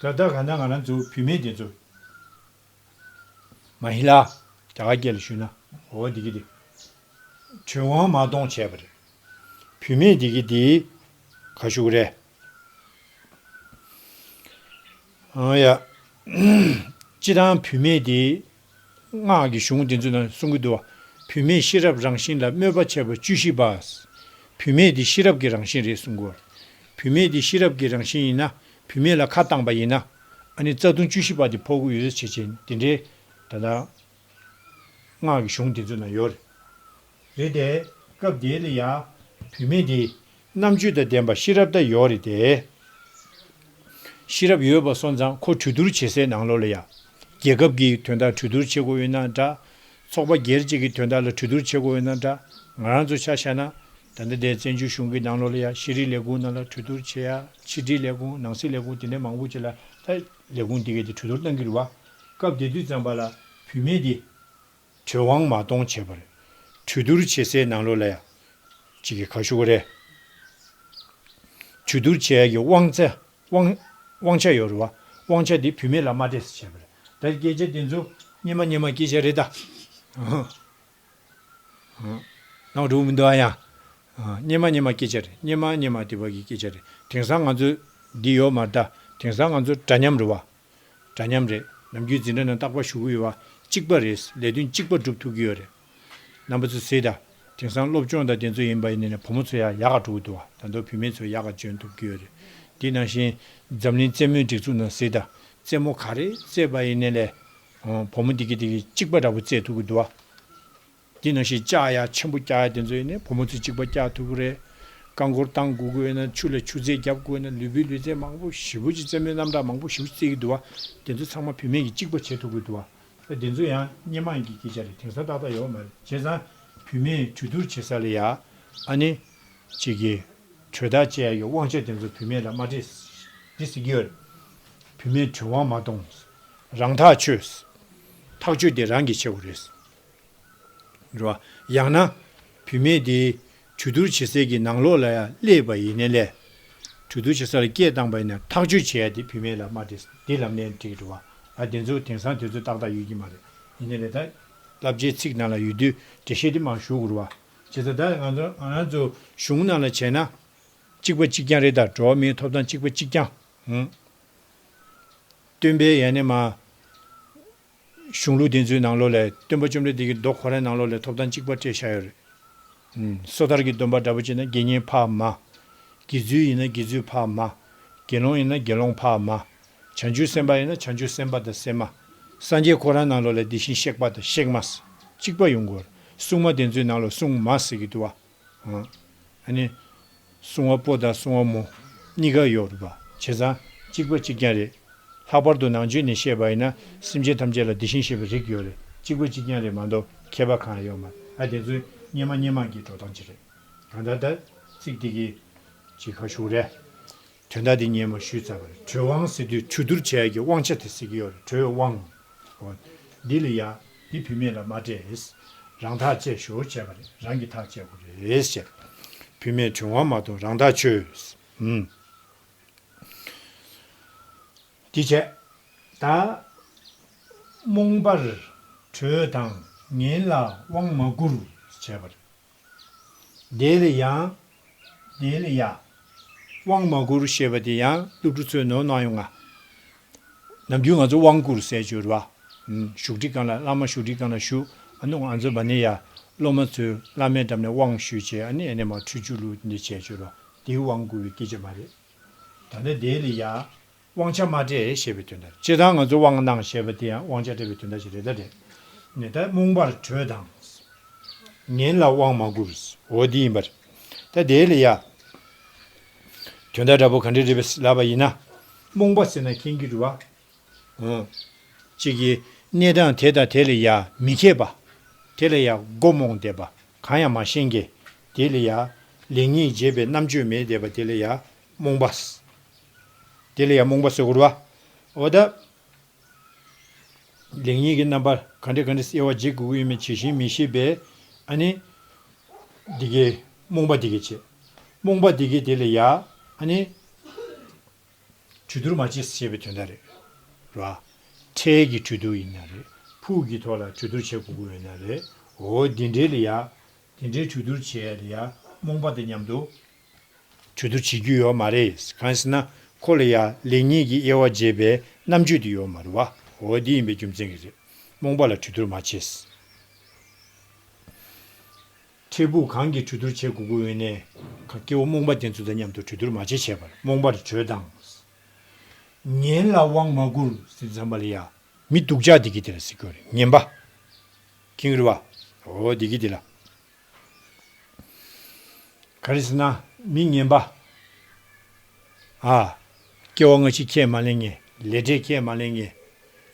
ད་ལྟ་ག་ན་ང་རང་ཚོ་བུད་མེད་དེ་ཚོ། མ་ཧི་ལ། རྒྱ་གར་སྐད་ལ་ཞུས་ན། འོ་འདི་གི་འདི། གྲོལ་དབང་མ་གཏོང་བྱས་པ་རེད། བུད་མེད་འདི་གི་འདི། ག་ཞུ་གི་རེད། ཨ་ཡ། སྤྱིར་བཏང་བུད་མེད་འདི། སྔགས་ཀྱི་གཞུང་འདི་ཚོ་ནང་གསུང་གི་འདུག་བ། བུད་མེད་ཤེས་རབ་རང་བཞིན་ལ་སྨོད་པ་བྱས་པ་བཅུ་བཞི་པ། བུད་མེད་འདི་ཤེས་རབ་ཀྱི་རང་བཞིན་རེད་གསུང་གི་ཡོད། བུད་མེད་དེ་ཤེས་རབ་ཀྱི་རང་བཞིན་ཡིན་ན། བུད་མེད་ལ་ཁ་བཏང་པ་ཡིན་ན། ཨ་ནི་རྩ་ལྟུང་བཅུ་བཞི་པ་དེ་ཕོག་གི་ཡོད་ཟེར་བྱས་བྱས་དེ་འདྲའི་ད་ལྟ་སྔགས་ཀྱི་གཞུང་དེ་ཚོ་ན་ཡོད་རེད། རེད་དེ། སྐབས་དེ་ལ་ཡ། བུད་མེད་དེ་རྣམ་དཔྱོད་དང་ལྡན་པ་ཤེས་རབ་ད་ཡོད་རེད་དེ། ཤེས་རབ་ཡོད་པ་སོང་ཙང་ཁོ་གྲོས་བསྡུར་བྱེད་སའི་ནང་ལོགས་ལ་ཡ། རྒྱལ་ཁབ་ཀྱི་དོན་དག་གྲོས་བསྡུར་བྱེད་དགོས་ཡོད་ན་འདྲ། ཚོགས་པ་སྒེར་གཅིག་གི་དོན་དག་ལ་གྲོས་བསྡུར་བྱེད་དགོས་ཡོད་ན་འདྲ། ང་རང་ཚོ་ཆ་བཞག་ན། ད་ལྟ་དེ་བཙན་བྱོལ་གཞུང་གི་ནང་ལོགས་ལ་ཡ་ཤེས་རིག་ལས་ཁུངས་ནང་ལ་གྲོས་བསྡུར་བྱེད་ཡ། ཕྱི་དྲིལ་ལས་ཁུངས་ནང་སྲིད་ལས་ཁུངས་དེ་འདྲའི་མང་པོ་ཅིག་ལ་ད་ལས་ཁུངས་དེ་གས་དེ་གྲོས་བསྡུར་གནང་གི་རེད་བ། སྐབས་དེ་དུས་ཙམ་པ་ལ་བུད་མེད་དེ་གྲོས་དབང་མ་གཏོང་བྱས་པ་རེད། གྲོས་བསྡུར་བྱེད་སའི་ནང་ལོགས་ལ་ཡ། ཅིག་གི་ཁ་ཤུ་ག་རེད། གྲོས་བསྡུར་བྱེད་ཡ་གི་དབང་ཚད་དབང་དབང་ཆ་ཡོད་རེད་བ། དབང་ཆ་དེ་བུད་མེད་ལ་མ་སྤྲད་ཟེར་བྱས་པ་རེད། ད་སྐད་ཆ་དེ་ཚོ་སྙན་མ་སྙན་མ་སྐད་ཆ་རེད་ད། ནང་འགྲོ་མི་འདུག་ཨ་ཡ། སྙན་མ་སྙན་མ་སྐད་ཆ་རེད། སྙན་མ་སྙན་མ་དེ་བ་གི་སྐད་ཆ་རེད། དེང་སང་ང་ཚོ་འདི་ཡོད་མ་རེད་ད། དེང་སང་ང་ཚོ་འདྲ་མཉམ་རེད་བ། འདྲ་མཉམ་རེད། ནམ་རྒྱུན་འཛིན་གྲྭ་ནང་རྟག་པར་ཞུ་གི་ཡོད་བ། གཅིག་པ་རེད། ལས་དོན་གཅིག་པ་སྒྲུབ་ཐུབ་ཀྱི་ཡོད་རེད། རྣམ་པ་ཚོ་གཟིགས་དང་། དེང་སང་སློབ་སྦྱོང་དང་དེ་ཚོ་ཡིན་པ་ཡིན་ནའི་བུ་མོ་ཚོ་ཡང་ཡག་ག་འགྲོ་གི་འདུག་བ། ད་དུང་བུད་མེད་ཚོ་ཡག་ག་འཇོན་ཐུབ་ཀྱི་ཡོད་རེད། དེ་ནང་བཞིན་འཛམ་གླིང་རྩེད་མོའི་སྒྲིག་འཛུགས་ནང་གཟིགས་དང་། རྩེད་མོ་ག་རེ་རྩེད་པ་ཡིན་ནའི་ལས། བུ་མོ་དེ་གི་དེ་གི་གཅིག་པ་འདྲ་པོ་རྩེད་ཐུབ་ཀྱི་འདུག་བ། དེ་ནང་བཞིན་ལྕགས་ཡ་ཆེན་པོ་རྒྱག་ཡ་དེ་ཚོ་ཡིན་ནའི་བུ་མོ་ཚོས་གཅིག་པ་རྒྱག་ཐུབ་ཀྱི་རེད། རྐང་འཁོར་བཏང་དགོས་ཀྱི་ཡོད་ན་ཆུ་ལ་ཆུ་རྩེད་རྒྱབ་དགོས་ན་ལུས་པོའི་ལུས་རྩལ་མང་པོ་ཞེ་པོ་ཅིག་རྩེད་མོའི་རྣམ་གྲངས་མང་པོ་ཞེ་པོ་ཅིག་རྩེད་ཀྱི་འདུག་བ། དེ་ཚོ་ཚང་མ་བུད་མེད་ཀྱིས་གཅིག་པ་བྱེད་ཐུབ་ཀྱི་འདུག་བ། དེ་ཚོ་ཡང་སྔོན་མ་གི་སྐད་ཆ་རེད། དེང་སང་ཏག་ཏག་ཡོད་མ་རེད། བྱས་ཙང་བུད་མེད་གྲོས་བསྡུར་བྱེད་ས་ལ་ཡ། ཨ་ནི། གཅིག་གིས་གྲོས་ཐག་བཅད་ཡ་གི་དབང་ཆ་དེ་ཚོ་བུད་མེད་ལ་མ་སྤྲད། འདི་ཟེར་གྱི་ཡོད་རེད། བུད་མེད་གྲོས་དབང་མ་གཏོང་། རང་ཐག་ཆོད། ཐག་གཅོད་དེ་རང་གིས་བྱེད་དགོས་རེད། རེད་བ། ཡང་ན། བུད་མེད་དེ་གྲོས་བསྡུར་བྱེད་སའི་གི་ནང་ལོགས་ལ་ཡང་སླེབས་པ་ཡིན་ནའི་ལས། གྲོས་བསྡུར་བྱེད་ས་ལ་སྐད་བཏང་པ་ཡིན་ན་ཐག་གཅོད་བྱེད་ཡ་དེ་བུད་མེད་ལ་མ་སྤྲད། དེ་ལམ་ནས་འགྲིག་རེད་བ། ཨ་དེ་ཚོ་དེང་སང་དེ་ཚོ་ཏག་ཏག་ཡོད་ཀྱི་མ་རེད། ཡིན་ནའི་ལས་ད། བསླབ་བྱའི་ཚིག་ནང་ལ་ཡོད་དུས་འགྲེལ་བཤད་དེ་མང་ཞུ་དགོས་རེད་བ། བྱས་ཙང་ད་ང་ཚོ་ང་རང་ཚོ་གཞུང་ནང་ལ་བྱས་ན། གཅིག་པ་གཅིག་རྐྱང་རེད་ད། འགྲོ་བ་མིའི་ཐོབ་ཐང་གཅིག་པ་གཅིག་རྐྱང་། ཧུམ། སྟོན་པའི་ཡ་ནས་མ། གཞུང་ལུགས་དེ་ཚོའི་ནང་ལོགས་ལས་སྟོན་པ་བཅོམ་ལྡན་འདས་ཀྱི་མདོ་ཁོ་རའི་ནང་ལོགས་ལས་ཐོབ་ཐང་གཅིག་པ་སྤྲད་བཞག་ཡོད་རེད། ཨུམ། སོ་ཐར་གྱི་སྡོམ་པ་འདྲ་པོ་བྱས་ན་དགེ་བསྙེན་ཕ་མ། དགེ་ཚུལ་ཡིན་ན་དགེ་ཚུལ་ཕ་མ། དགེ་སློང་ཡིན་ན་དགེ་སློང་ཕ་མ། བྱང་ཆུབ་སེམས་དཔའ་ཡིན་ན་བྱང་ཆུབ་སེམས་དཔའ་དང་སེམས་མ། སངས་རྒྱས་ཁོ་རའི་ནང་ལོགས་ལས་དེ་བཞིན་གཤེགས་པ་དང་གཤེགས་མ། གཅིག་པ་ཡོང་དགོས། སྲུང་མ་དེ་ཚོའི་ནང་ལོགས་སྲུང་མ་ཟེར་གྱི་འདུག་བ། ཨ་ནི། སྲུང་བ་ཕོ་དང་སྲུང་བ་མོ། གཉིས་ཀ་ཡོད་རེད་པ། བྱས་ཙང་གཅིག་པ་གཅིག་རྐྱང་རེད། ལྷག་པར་དུ་ནང་ཆོས་ནས་བཤད་པ་ཡིན་ན་སེམས་ཅན་ཐམས་ཅད་ལ་དེ་བཞིན་གཤེགས་པའི་རིགས་ཡོད་རེད། གཅིག་པ་གཅིག་རྐྱང་རེད་མ་གཏོགས་ཁྱད་པར་གང་ཡང་ཡོད་མ་རེད། ཨ་དེ་ཚོའི་སྔོན་མ་སྔོན་མ་གི་འགྲོ་སྟངས་ཅིག་རེད། གང་ལྟར་ད་ཚིག་དེ་གི་ཅིག་ཁ་ཤུགས་རེད། དོན་དག་འདི་སྔོན་མ་ཞུས་ཚར་བ་རེད། གྲོས་དབང་ཟེར་དུས་གྲོས་བསྡུར་བྱེད་ཡག་གི་དབང་ཆ་དེ་ཟེར་གྱི་ཡོད་རེད། གྲོས་དབང་། འོ། འདི་ལ་ཡ། འདི་བུད་མེད་ལ་མ་སྤྲད། རང་ཐག་བཅད་ཤོག་བྱས་པ་རེད། རང་གིས་ཐག་བཅད་དགོས་རེད་ཟེར། བུད་མེད་གྲོས་དབང་མ་གཏོང་། རང་ཐག་ཆོད། ཨུམ། འདི་བྱས། ད། རྨོངས་པར་གྲོས་དང་ངན་ལ་དབང་མ་བསྐུར་བྱས་པ་རེད། དེ་ལ་ཡང་། དེ་ལ་ཡང་། དབང་མ་བསྐུར་ཞེས་པ་དེ་ཡང་སློབ་ཕྲུག་ཚོས་ནོར་གནང་ཡོང་ང་། ནམ་རྒྱུན་ང་ཚོ་དབང་བསྐུར་ཟེར་གྱི་ཡོད་རེད་བ། ཨུམ། བཞུགས་ཁྲི་སྒང་ལ་བླ་མ་བཞུགས་ཁྲི་སྒང་ལ་བཞུགས། ཨ་ནི་ང་ཚོ་བ་ནི་ཡ། སློབ་མ་ཚོས་བླ་མའི་འགྲམ་ནས་དབང་ཞུས་བྱས། ཨ་ནི་ཨ་ནི་མ་ཁྲུས་ཆུ་བླུགས་འདི་བྱས་གྱི་ཡོད་རེད་བ། དེའི་དབང་བསྐུར་བའི་སྐད་ཆ་མ་རེད། ད་ནི་དེ་ལ་ཡ། དབང་ཆ་མ་སྤྲད་ཞེས་པའི་དོན་དག་སྤྱིར་བཏང་ང་ཚོ་དབང་གནང་ཞེས་པ་དེ་ཡང་དབང་ཆ་སྤྲད་པའི་དོན་དག་ཞིག་རེད་ད་རེད། ནས་ད་རྨོངས་པར་གྲོས་དང་། ངན་ལ་དབང་མ་བསྐུར། འོ་འདི་ཡིན་པར། ད་དེ་ལ་ཡ། དོན་དག་འདྲ་པོ་ག་འདྲ་རེད་པས་ལབ་པ་ཡིན་ན། རྨོངས་པ་ཟེར་ན་མཁྱེན་གྱི་རེད་བ། ཨང་། གཅིག་གིས་གནས་སྟངས་དེ་དང་དེ་ལ་ཡ་མི་མཁས་པ། དེ་ལ་ཡ་མགོ་རྨོངས་བསྡད་པ། གང་ཡང་མ་ཤེས་མཁན། དེ་ལ་ཡ། ལེགས་ཉེས་འབྱེད་པའི་རྣམ་དཔྱོད་མེད་བསྡད་པ་དེ་ལ་ཡ། རྨོངས་པ། དེ་ལ་ཡང་རྨོངས་པ་ཟེར་དགོས་རེད་བ། འོ་ད། ལེགས་ཉེས་ཀྱི་རྣམ་པ་ག་འདྲ་ག་འདྲ་དབྱེ་བ་འབྱེད་དགོས་ཀྱི་ཡོད་མེད་ཇི་བཞིན་མི་ཤེས་པས། ཨ་ནི། འདི་གའི་རྨོངས་པ་འདི་གའི་བྱེད། རྨོངས་པ་འདི་གའི་དེ་ལ་ཡ། ཨ་ནི། གྲོས་བསྡུར་མ་བྱེད་ཞེས་པའི་དོན་དག་རེད། རེད་བ། འཕྲལ་གྱི་གྲོས་བསྡུར་ཡིན་ན་རེད། ཕུགས་ཀྱི་ཐོག་ལ་གྲོས་བསྡུར་བྱེད་དགོས་ཀྱི་ཡོད་ན་རེད། འོ་འདི་འདྲའི་ལ་ཡ། འདི་འདྲའི་གྲོས་བསྡུར་བྱེད་ཡ་ལ་ཡ་རྨོངས་པ་དང་མཉམ་དུ། གྲོས་བསྡུར་བྱེད་རྒྱུ་ཡོད་མ་རེད། གང་ཟེར་ན་ཁོ་ལ་ཡ་ལེགས་ཉེས་ཀྱི་དབྱེ་བ་འབྱེད་པའི་རྣམ་དཔྱོད་དེ་ཡོད་མ་རེད་བ། འོ་འདི་ཡིན་པའི་རྒྱུ་མཚན་གྱིས་རེད། རྨོངས་པ་ལ་གྲོས་བསྡུར་མ་བྱེད། འཕྲལ་ཕུགས་གང་གིས་གྲོས་བསྡུར་བྱེད་དགོས་ཀྱི་ཡོད་ནའི། སྐྱེ་བོ་རྨོངས་པ་དེ་ཚོ་དང་མཉམ་དུ་གྲོས་བསྡུར་མ་བྱེད་བྱས་པར་རྨོངས་པར་བྱོས་དང་། ངན་ལ་དབང་མ་བསྐུར་ཟེར་དུས་ཙམ་པ་ལ་ཡ། མི་སྡུག་ཅག་དེ་གི་དེ་ལ་ཟེར་གྱི་ཡོད་རེད། ངན་པ། མཁྱེན་གྱི་རེད་བ། འོ་དེ་གི་དེ་ལ། ག་རེ་ཟེར་ན། མི་ངན་པ། ཨ། སྐྱེ་བ་སྔ་ཕྱི་ཁས་མ་ལེན་མཁན། ལས་འབྲས་ཁས་མ་ལེན་མཁན།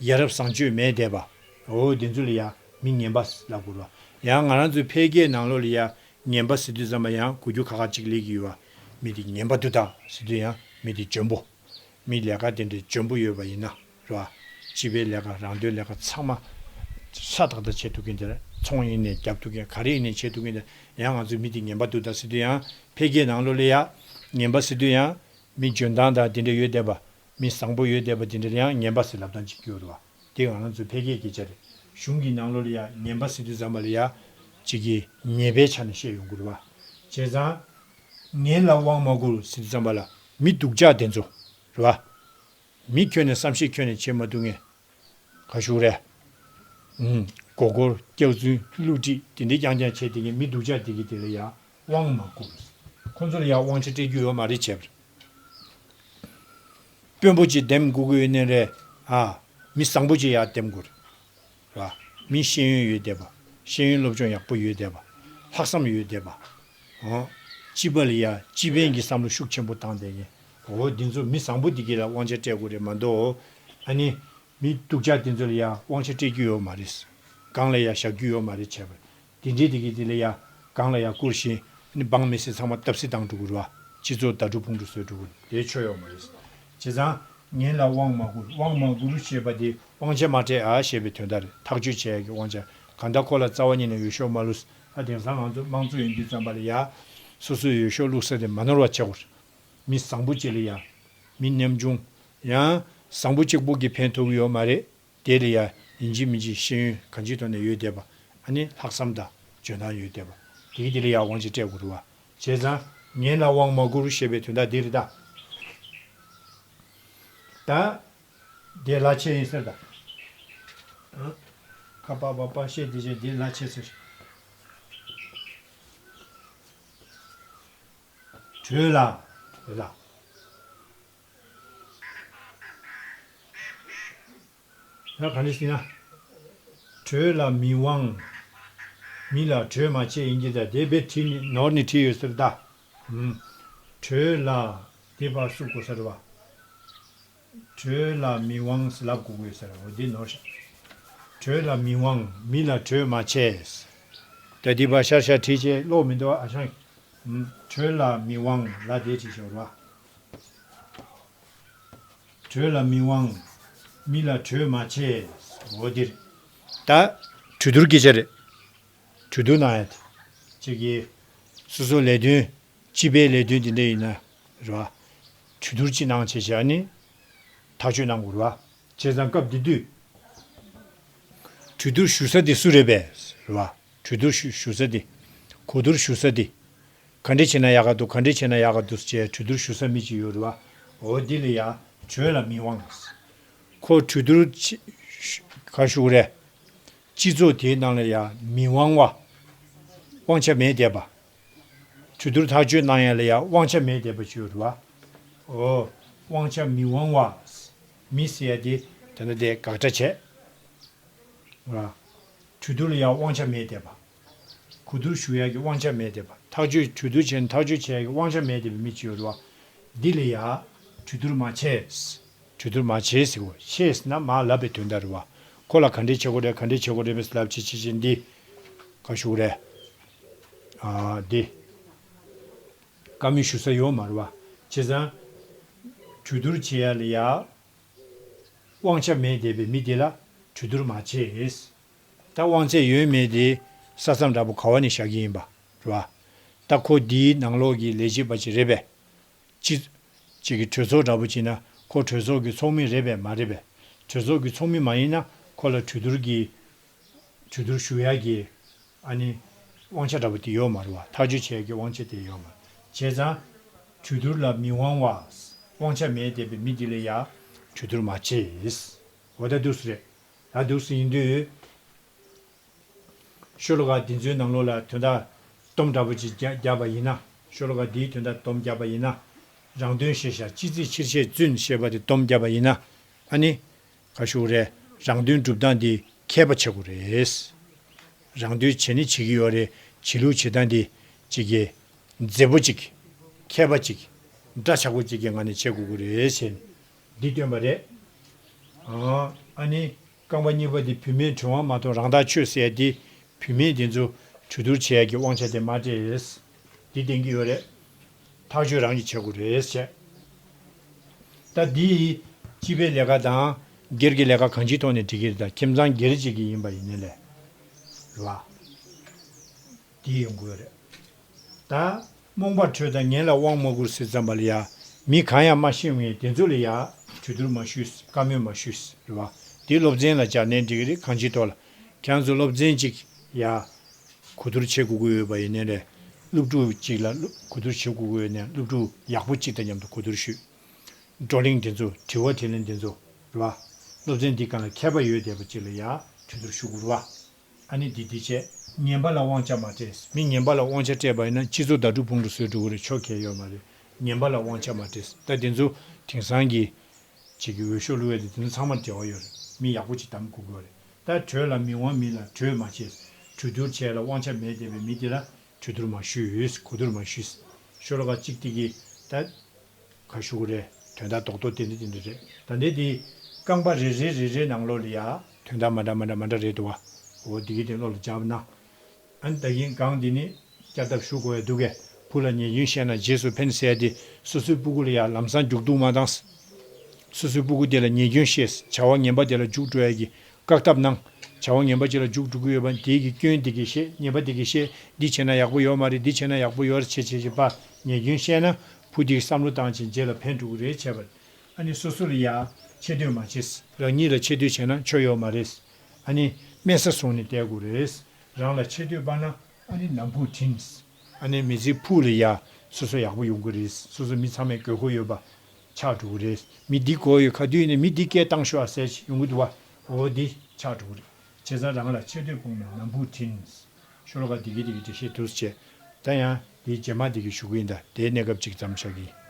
ཡ་རབས་བཟང་སྤྱོད་མེད་བསྡད་པ། འོ་དེ་ཚོ་ལ་ཡ་མི་ངན་པ་ལབ་དགོས་རེད་བ། ཡང་ང་རང་ཚོའི་ཕལ་སྐད་ནང་ལོགས་ལ་ཡ་ངན་པ་ཟེར་དུས་ཙམ་པ་ཡང་གོ་རྒྱུ་ཁག་ཁག་ཅིག་སླེབས་ཀྱི་ཡོད་བ། མི་དེ་ངན་པ་འདུག་ད་ཟེར་དུས་ཡང་མི་དེ་འཇོན་པོ། མི་ལས་ཀ་དེ་འདྲའི་འཇོན་པོ་ཡོད་པ་ཡིན་ན། རེད་བ། སྤྱི་པའི་ལས་ཀ་རང་དོན་ལས་ཀ་ཚང་མ་ཧྲ་ཏག་ཏག་བྱེད་ཐུབ་མཁན་དེ། ཚོང་ཡིན་ནའི་རྒྱབ་ཐུབ་མཁན། ག་རེ་ཡིན་ནའི་བྱེད་ཐུབ་མཁན་དེ། ཡང་ང་ཚོས་མི་དེ་ངན་པ་འདུག་ད་ཟེར་དུས་ཡང་ཕལ་སྐད་ནང་ལོགས་ལ་ཡ་ངན་པ་ཟེར་དུས་ཡང་མི་འཇོན་ཐང་དང་དེ་འདྲ་ཡོད་བསྡད་པ། མི་བཟང་པོ་ཡོད་བསྡད་པ་དེ་འདྲ་ལ་ཡང་ངན་པ་ཟེར་ལབ་སྟངས་ཅིག་ཡོད་རེད་བ། དེ་ང་རང་ཚོའི་ཕལ་སྐད་སྐད་ཆ་རེད། གཞུང་གི་ནང་ལོགས་ལ་ཡ་ངན་པ་ཟེར་དུས་ཙམ་པ་ལ་ཡ་གཅིག་གི་ཉེས་པའི་ཆ་ནས་བཤད་ཡོང་གི་རེད་བ། བྱས་ཙང་། ངན་ལ་དབང་མ་བསྐུར་ཟེར་དུས་ཙམ་པ་ལ་མི་སྡུག་ཅག་དེ་ཚོ། རེད་བ། མི་ཁྱོན་ནས་བསམ་ཤེས་ཁྱོན་ནས་བྱེད་མ་ཐུབ་མཁན། ག་ཞུ་རེད། ཨུམ། མགོ་སྐོར། སྐྱག་རྫུན། བསླུ་བྲིད། དེ་འདྲའི་རྐྱང་རྐྱང་བྱས་བསྡད་མཁན་མི་སྡུག་ཅག་དེ་གི་དེ་ལ་ཡ་དབང་མ་བསྐུར། ཁོ་ཚོ་ལ་ཡ་དབང་ཆ་སྤྲད་རྒྱུ་ཡོད་མ་རེད་བྱས་པར། དཔོན་པོ་ཅིག་འདེམས་དགོས་ཀྱི་ཡོད་ནའི་རེད། ཨ། མི་བཟང་པོ་ཅིག་ཡར་འདེམས་དགོས་རེད། ར། མི་ཤེས་ཡོན་ཡོད་བསྡད་པ། ཤེས་ཡོན་སློབ་སྦྱོང་ཡག་པོ་ཡོད་བསྡད་པ། ལྷག་བསམ་ཡོད་བསྡད་པ། འོ། སྤྱི་པ་ལ་ཡ་སྤྱི་ཕན་གྱི་བསམ་བློ་ཤུགས་ཆེན་པོ་བཏང་བསྡད་མཁན། འོ་འདི་ཚོ་མི་བཟང་པོ་འདི་གི་ལ་དབང་ཆ་སྤྲད་དགོས་རེད་མ་གཏོགས། ཨ་ནི། མི་སྡུག་ཅག་དེ་ཚོ་ལ་ཡ་དབང་ཆ་སྤྲད་རྒྱུ་ཡོད་མ་རེད། སྒང་ལ་ཡ་བཞག་རྒྱུ་ཡོད་མ་རེད་བྱས་པ། དེ་འདྲའི་དེ་གི་དེ་ལ་ཡ་སྒང་ལ་ཡ་བསྐུར་བཞིན། ཨ་ནི་འབངས་མི་སེར་ཚང་མ་བརྡབ་གསིག་བཏང་འགྲོ་གི་རེད་བ། སྤྱི་ཚོགས་ཟླ་གྲུག་ཕུང་གྲུག་བཟོས་འགྲོ་གི་རེད། དེ་ཆོ་ཡོད་མ་རེད། བྱས་ཙང་། ངན་ལ་དབང་མ་བསྐུར། དབང་མ་བསྐུར་ཞེས་པ་དེ་དབང་ཆ་མ་སྤྲད་ཨ་ཞེས་པའི་དོན་དག་རེད། ཐག་གཅོད་བྱེད་ཡག་གི་དབང་ཆ། གང་ལྟར་ཁོ་ལ་རྩ་བ་ཉིད་ནས་འོས་ཤོག་མ་བླུགས། ཨ་དེང་སང་ང་ཚོ་དམངས་གཙོ་ཡིན་དུས་ཙམ་པ་ལ་ཡ། སོ་སོའི་འོས་ཤོག་བླུགས་ས་དེ་མ་ནོར་བ་བྱེད་དགོས། མི་བཟང་པོ་ཅིག་ལ་ཡ། མི་ཉམ་ཆུང་། ཡང་བཟང་པོ་གཅིག་པོ་གིས་ཕན་ཐོགས་ཀྱི་ཡོད་མ་རེད། དེ་ལ་ཡ་ཡིན་གཅིག་མིན་གཅིག་ཤེས་ཡོན་གང་ཅིའི་ཐོག་ནས་ཡོད་བསྡད་པ། ཨ་ནི་ལྷག་བསམ་དང་འཇོན་ཐང་ཡོད་བསྡད་པ། དེ་གི་དེ་ལ་ཡ་དབང་ཆ་སྤྲད་དགོས་རེད་བ། བྱས་ཙང་། ངན་ལ་དབང་མ་བསྐུར་ཞེས་པའི་དོན་དག་འདི་རེད་ད། ད། དེ་ལ་ཆེ་ཡིན་ཟེར་ད། ཨ། ཁ་པ་བ་པ་ཤེས་དེ་བྱས་དེ་ལ་ཆེ་ཟེར། གྲོས་ལ། ལ། ད་ག་འདྲ་ཞིག་ན། གྲོས་ལ་མི་དབང་། མི་ལ་གྲོས་མ་བྱེད་ཡིན་གྱི་ད་དེ་བས་བྲིས་ནི་ནོར་ནི་བྲིས་ཡོད་ཟེར་ད། ཨུམ། གྲོས་ལ་དེ་བར་སུ་དགོས་ཟེར་བ། གྲོས་ལ་མི་དབང་ཟེར་ལབ་དགོས་དགོས་ཟེར་བ་འདི་ནོར་ཤག་གྲོས་ལ་མི་དབང་མི་ལ་གྲོས་མ་བྱེད། ད་དེ་བར་ཤར་ཤར་བྲིས་བྱས་ཀློག་མི་འདུག་ཨ་ཞང་། ཨུམ། གྲོས་ལ་མི་དབང་ལ་དེ་བྲིས་ཤོར་བ། གྲོས་ལ་མི་དབང་། མི་ལ་གྲོས་མ་བྱེད། འོ་འདིར། ད། གྲོས་བསྡུར་སྐད་ཆ་རེད། གྲོས་བསྡུར་གནང་ཡ་དེ། གཅིག་གིས། སོ་སོ་ལས་དོན། སྤྱི་པའི་ལས་དོན་དེ་འདྲ་ཡིན་ན། རེད་བ། གྲོས་བསྡུར་ཅིག་གནང་བྱས་བྱས་ནི། ཐག་གཅོད་གནང་དགོས་རེད་བ། བྱས་ཙང་སྐབས་དེ་དུས། གྲོས་བསྡུར་ཞུ་ས་དེ་སུ་རེད་པས། རེད་བ། གྲོས་བསྡུར་ཞུ་ཞུ་ས་དེ། གོ་བསྡུར་ཞུ་ས་དེ། ག་འདྲ་བྱས་ན་ཡག་ག་འདུག་ག་འདྲ་བྱས་ན་ཡག་ག་འདུག་ཅེས་གྲོས་བསྡུར་ཞུ་ས་མི་གཅིག་ཡོད་རེད་བ། འོ་འདི་ལ་ཡ་གྲོས་ལ་མི་དབང་། ཁོ་གྲོས་བསྡུར་ཅི་ག་ཞུ་གི་རེད། སྤྱི་ཚོགས་དེའི་ནང་ལ་ཡ་མི་དབང་བ། དབང་ཆ་མེད་བསྡད་པ། གྲོས་བསྡུར་ཐག་གཅོད་གནང་ཡ་ལ་ཡ་དབང་ཆ་མེད་བསྡད་པ་ཅིག་ཡོད་རེད་བ། འོ། དབང་ཆ་མི་དབང་བ། མི་ཟེར་ཡ་དེ་ད་ལྟ་དེ་དགག་སྒྲ་བྱས། ར། གྲོས་བསྡུར་ལ་ཡང་དབང་ཆ་མེད་བསྡད་པ། གོ་བསྡུར་ཞུ་ཡག་གི་དབང་ཆ་མེད་བསྡད་པ། ཐག་གཅོད་གྲོས་བསྡུར་བྱས་ནས་ཐག་གཅོད་བྱེད་ཡག་གི་དབང་ཆ་མེད་བསྡད་པའི་མི་གཅིག་ཡོད་རེད་བ། འདི་ལ་ཡང་གྲོས་བསྡུར་མ་བྱས། གྲོས་བསྡུར་མ་བྱས་ཟེར་གོ། བྱས་ཟེར་ན་མ་ལབ་པའི་དོན་དག་རེད་བ། ཁོ་ལ་ག་འདྲས་བྱེད་དགོས་རེད་ག་འདྲས་བྱེད་དགོས་རེད་པས་ལབ་བྱེད་བྱེད་བྱེད་འདི། ག་ཞུ་གི་རེད། ཨ་འདི། བཀའ་མོལ་ཞུ་ས་ཡོད་མ་རེད་བ། བྱས་ཙང་། གྲོས་བསྡུར་བྱེད་ཡག་ལ་ཡང་། དབང་ཆ་མེད་བསྡད་པའི་མི་དེ་ལ་གྲོས་བསྡུར་མ་བྱེད། ད་དབང་ཚད་ཡོད་མེད་དེ་ས་མཚམས་འདྲ་པོ་ག་བ་ནས་བཞག་གི་ཡིན་པ་རེད་བ། ད་ཁོ་འདིའི་ནང་ལོགས་ཀྱི་ལས་བྱེད་པ་ཅིག་རེད་པས། ཅི། ཅིག་གི་གྲོས་ཚོགས་འདྲ་པོ་ཅིག་ན་ཁོ་གྲོས་ཚོགས་ཀྱི་ཚོགས་མི་རེད་པས་མ་རེད་པས། གྲོས་ཚོགས་ཀྱི་ཚོགས་མི་མ་ཡིན་ན་ཁོ་ལ་གྲོས་བསྡུར་གྱི། གྲོས་བསྡུར་ཞུ་ཡག་གི། ཨ་ནི། དབང་ཆ་འདྲ་པོ་དེ་ཡོད་མ་རེད་བ། ཐག་གཅོད་བྱེད་ཡག་གི་དབང་ཆ་དེ་ཡོད་མ་རེད། བྱས་ཙང་། གྲོས་བསྡུར་ལ་མི་དབང་བ། དབང་ཆ་མེད་བསྡད་པའི་མི་དེ་ལ་ཡང་། གྲོས་བསྡུར་མ་བྱེད། འོ་ད་འདུག་སེ་རེད། ད་འདུག་སེ་ཡིན་དུས། ཤོ་ལོ་ཀ་འདི་ཚོའི་ནང་ལོགས་ལ་དོན་དག་ སྡོམ་འདྲ་པོ་ཅིག་བརྒྱབ་པ་ཡིན་ན། ཤོ་ལོ་ཀ་འདིའི་དོན་དག་སྡོམ་བརྒྱབ་པ་ཡིན་ན། རང་དོན་ཤེས་བྱ་སྤྱི་རྫས་ཕྱིར་བཤད་བཙུན་ཞེས་པ་དེ་སྡོམ་བརྒྱབ་པ་ཡིན་ན། ཨ་ནི། ག་ཞུ་རེད། རང་དོན་སྒྲུབ་སྟངས་འདི་མཁས་པ་བྱེད་དགོས་རེད། རང་དོན་བྱེད་ནི་བྱེད་ཀྱི་ཡོད་རེད། བྱེད་ལུགས་བྱེད་སྟངས་འདི་ཅིག་གི་མཛེས་པོ་ཅིག་མཁས་པ་ཅིག་འདྲ་ཆགས་པོ་ཅིག་གི་ངང་ནས་བྱེད་དགོས་ཀྱི་རེད་ཞེས་འདི་སྟོན་པ་རེད། ཨ་ནི། རྐང་པ་གཉིས་པ་འདི་བུད་མེད་གྲོལ་བ་མ་གཏོགས་རང་ཐག་ཆོད་ཟེར་ཡ་འདི། བུད་མེད་འདི་ཚོ་གྲོས་བསྡུར་བྱེད་ཡ་གི་དབང་ཆ་དེ་མ་སྤྲད། འདི་བསྟན་གྱི་ཡོད་རེད། ཐག་གཅོད་རང་གིས་བྱེད་དགོས་རེད་བྱས། ད་འདི་སྤྱི་པའི་ལས་ཀ་དང་སྒེར་གྱི་ལས་ཀ་གང་ཅིའི་ཐོག་ནས་འགྲིག་གི་རེད། ད་ཁྱིམ་ཚང་སྒེར་གཅིག་གི་ཡིན་པ་ཡིན་ནའི་ལས། རེད་བ། འདི་ཡོང་གི་ཡོད་རེད། ད་རྨོངས་པ་ཁྲོས་དང་ངན་ལ་དབང་མ་བསྐུར་ཟེར་ཙམ་པ་ལ་ཡ། མི་གང་ཡང་མ་ཤེས་ངེས་དེ་ཚོ་ལ་ཡ། གྲོས་བསྡུར་མ་ཞུས། བཀའ་མོལ་མ་ཞུས། རེད་བ། འདི་སློབ་ཚན་ལ་སྦྱར་ནའི་འགྲིག་གི་རེད། གང་ཅིའི་ཐོག་ལ། ཁྱེད་རང་ཚོ་སློབ་ཚན་གཅིག་ཡ། གོ་བསྡུར་བྱེད་དགོས་ཀྱི་ཡོད་པ་ཡིན་ནའི་ལས། སློབ་ཕྲུག་ཅིག་ལ་སློབ་གོ་བསྡུར་བྱེད་དགོས་ཀྱི་ཡོད་ནའི་སློབ་ཕྲུག་ཡག་པོ་ཅིག་དང་མཉམ་དུ་གོ་བསྡུར་ཞུས། བགྲོ་གླེང་དེ་ཚོ་དྲི་བ་དྲིས་ལན་དེ་ཚོ་རེད་བ། སློབ་ཚན་འདི་སྒང་ལ་མཁས་པ་ཡོད་བསྡད་པ་ཅིག་ལ་ཡ་གྲོས་བསྡུར་ཞུ་དགོས་རེད་བ། ཨ་ནི་འདི་འདི་བྱས། ངན་པ་ལ་དབང་ཆ་མ་སྤྲད། མི་ངན་པ་ལ་དབང་ཆ་སྤྲད་པ་ཡིན་ན་སྤྱི་ཚོགས་ཟླ་གྲོགས་ཕུང་དུ་བཟོས་འགྲོ་གི་རེད། ཕྱོགས་གལ་ཡོད་མ་རེད། ངན་པ་ལ་དབང་ཆ་མ་སྤྲད། ད་དེ་ཚོ་དེང་སང་གི་ཅིག་གི་འོས་ཤོག་བླུགས་ཡ་དེ་དེ་ཚོ་ཚང་མ་འབྲེལ་བ་ཡོད་རེད། མི་ཡག་པོ་ཅིག་གདམ་དགོས་ཀྱི་ཡོད་རེད། ད་གྲོས་ལ་མི་དབང་མི་ལ་གྲོས་མ་བྱས། གྲོས་བསྡུར་བྱས་ལ་དབང་ཆ་མེད་བསྡད་པའི་མི་དེ་ལ་གྲོས་བསྡུར་མ་ཞུས། གོ་བསྡུར་མ་ཞུས། ཤོ་ལོ་ཀ་གཅིག་དེ་གི་ད། ག་ཞུ་གི་རེད། དོན་དག་རྡོག་རྡོག་དེ་འདྲ་དེ་འདྲ་རེད། ད་འདི་དེ། རྐང་པ་རེ་རེ་རེ་རེའི་ནང་ལོགས་ལ་ཡ། དོན་དག་མ་འདྲ་མ་འདྲ་མ་འདྲ་རེད་འདུག་བ། འོ་འདི་གི་དེ་བློ་ལ་འཇགས་ན། ཨ་ནི་ད་གིན་གང་འདི་ནི། བསྐྱར་ལྡབ་ཞུ་དགོས་ཡ་འདུག་གས། བུ་ལ་ཉེས་སྐྱོན་བཤད་ན་རྗེས་སུ་ཕན་ཟེར་ཡ་དེ། སོ་སོའི་སྤུ་གུ་ལ་ཡ་ལམ་སང་རྒྱུག་རྡུང་མ་བཏང་། སོ་སོའི་སྤུ་གུ་དེ་ལ་ཉེས་སྐྱོན་བཤད། བྱ་བ་ངན་པ་དེ་ལ་རྒྱུགས་འགྲོ་ཡ་གི། བཀག་ཐབས་གནང་། བྱ་བ་ངན་པ་ཅིག་ལ་རྒྱུགས་འགྲོ་གི་ཡོད་པ་དེའི་གི་སྐྱོན་དེ་གི་བཤད། ཉེས་པ་དེ་གི་བཤད། འདི་བྱས་ན་ཡག་པོ་ཡོད་མ་རེད། འདི་བྱས་ན་ཡག་པོ་ཡོད་རེད་བྱས་བྱས་བྱས་པ། ཉེས་སྐྱོན་བཤད་ན་བུ་དེ་གི་བསམ་བློ་བཏང་བྱས་རྗེས་ལ་ཕན་འགྲོ་གི་རེད་བྱས་པ། ཨ་ནི་སོ་སོ་ལ་ཡ་ཆེ་བསྟོད་མ་བྱེད། རང་ཉིད་ལ་ཆེ་བསྟོད་བྱས་ན་ཆོ་ཡོད་མ་རེད། ཨ་ནི་དམན་ས་བཟུང་ནས་བསྡད་དགོས་རེད། རང་ལ་ཆེ་བསྟོད་སྤར་ན་ཨ་ནི་ནམ་ཕུགས་བྲིན། ཨ་ནི་མི་ཚེ་ཕུགས་ལ་ཡ་སོ་སོ་ཡག་པོ་ཡོང་གི་རེད། སོ་སོ་མི་ཚང་མས་དགོས་མཁོ་ཡོད་པ་ཆགས་འགྲོ་གི་རེད། མི་འདི་དགོས་ཡོད། ག་དུས་ནས་མི་འདི་སྐད་བཏང་ཤོག་ཨ་ཟེར་ཡོང་གི་འདུག་བ། འོ་འདི་ཆགས་འགྲོ་གི་རེད། བྱས་ཙང་རང་ལ་ཆེ་བསྟོད་སྤུངས་ན་ནམ་ཕུགས་བྲིན། ཤོ་ལོ་ཀ་འདི་གི་འདི་གི་འགྲེལ་བཤད་དུས་བྱས། ད་ཡང་འདི་རྗེས་མ་འདི་གི་ཞུ་གི་ཡིན། ད་དེའི་གནས་སྐབས་ཅིག་ཙམ་བཞག་གི་ཡིན།